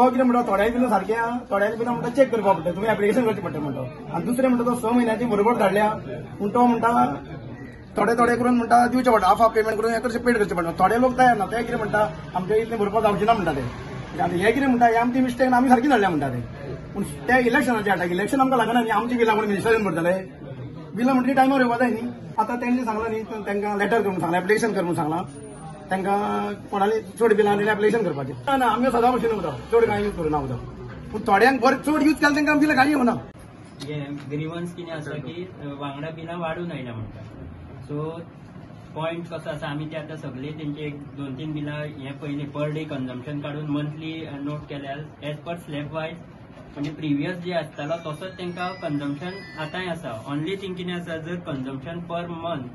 तो कितें म्हणटा, थोड्यांक बिलां सारकें आहा, थोड्यांक बिलां म्हणटा चॅक करपा पडटा, तुमी एप्लिकेशन करचें पडटा म्हणटा. आनी दुसरें म्हणटा तो 6 म्हयन्याची बरोबर धाडल्या, पूण तो म्हणटा थोडे थोडे करून म्हणटा दिवचें पडटा, हाफ हाफ पेमेंट करून हें करचें, पेड करचें पडटा. थोडे लोक तयार ना, ते कितें म्हणटा आमचे इतलें भरपाक जावचें ना म्हणटा ते. आनी हे कितें म्हणटा, हे आमची मिस्टेक, आमी सारकी धाडल्या म्हणटा ते. पूण ते इलेक्शनाचे हाडटा, इलेक्शन आमकां लागना न्ही, आमची बिलां म्हणून मिनिस्टर भरतले, बिलां म्हणटकीर टायमार येवपा जाय न्ही. आतां तेंणी सांगलां न्ही, तांकां लेटर करून सांगलां, एप्लिकेशन करून सांगलां, तांकां कोणाली चड बिलां आनी एप्लिकेशन करपाचें. ना, आमगे सदां भशेन उदक चड कांय यूज करूं ना उदक, पूण थोड्यांक बरें चड यूज केलें तांकां बिलां कांय येवना. हे ग्रीवन्स कितें आसा की वांगडा बिलां वाडून आयल्या म्हणटा. सो पॉयंट कसो आसा, आमी ते आतां सगळे तेंचे एक 2-3 बिलां हे पयलीं पर डे कन्जम्पशन काडून मंथली नोट केल्यार एज पर स्लॅब वायज, म्हणजे प्रिवियस जे आसतालो तसोच तांकां कन्जम्पशन आतांय आसा. ऑनली थिंग कितें आसा, जर कन्जम्पशन पर मंथ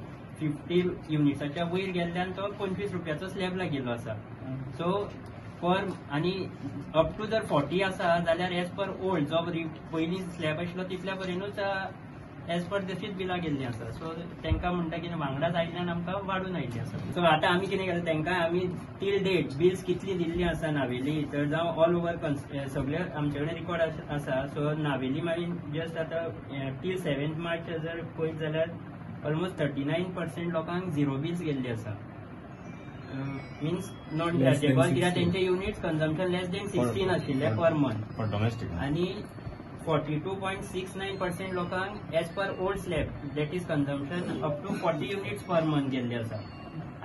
50 युनिट्साच्या वयर गेल्ल्यान तो 25 रुपयाचो स्लॅब लागिल्लो आसा. सो पर आनी अप टू जर 40 आसा जाल्यार एज पर ओल्ड जो पयलीं स्लॅब आशिल्लो तितल्या पर्यंतूच एज पर तशीच बिलां गेल्लीं आसा. सो तांकां म्हणटा कितें वांगडाच आयिल्ल्यान आमकां वाडून आयिल्लीं आसा. सो आतां आमी कितें केलें, तांकां आमी टील डेट बिल्स कितली दिल्लीं आसा नावेली तर जावं ऑल ओवर सगळे आमचे कडेन रिकॉर्ड आसा. सो नावेली मागीर जस्ट आतां टील 7 मार्च जर पळयत जाल्यार ऑलमोस्ट 39% लोकांक झिरो बिल्स गेल्ली आसा. मिन्स नॉन चार्जेबल, कित्याक तेंचे युनिट्स कन्जम्पशन लेस देन 16 आशिल्ले पर मंथ. आनी 42.69% लोकांक as per old slab that is consumption up to 40 units per month गेल्ले आसा.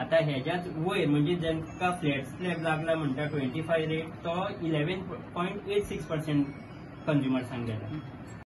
आतां हेज्याच वयर म्हणजे जांकां फ्लॅट स्लॅब लागला म्हणटा 25 रेट, तो 11.86% कंज्युमर्सांक गेला.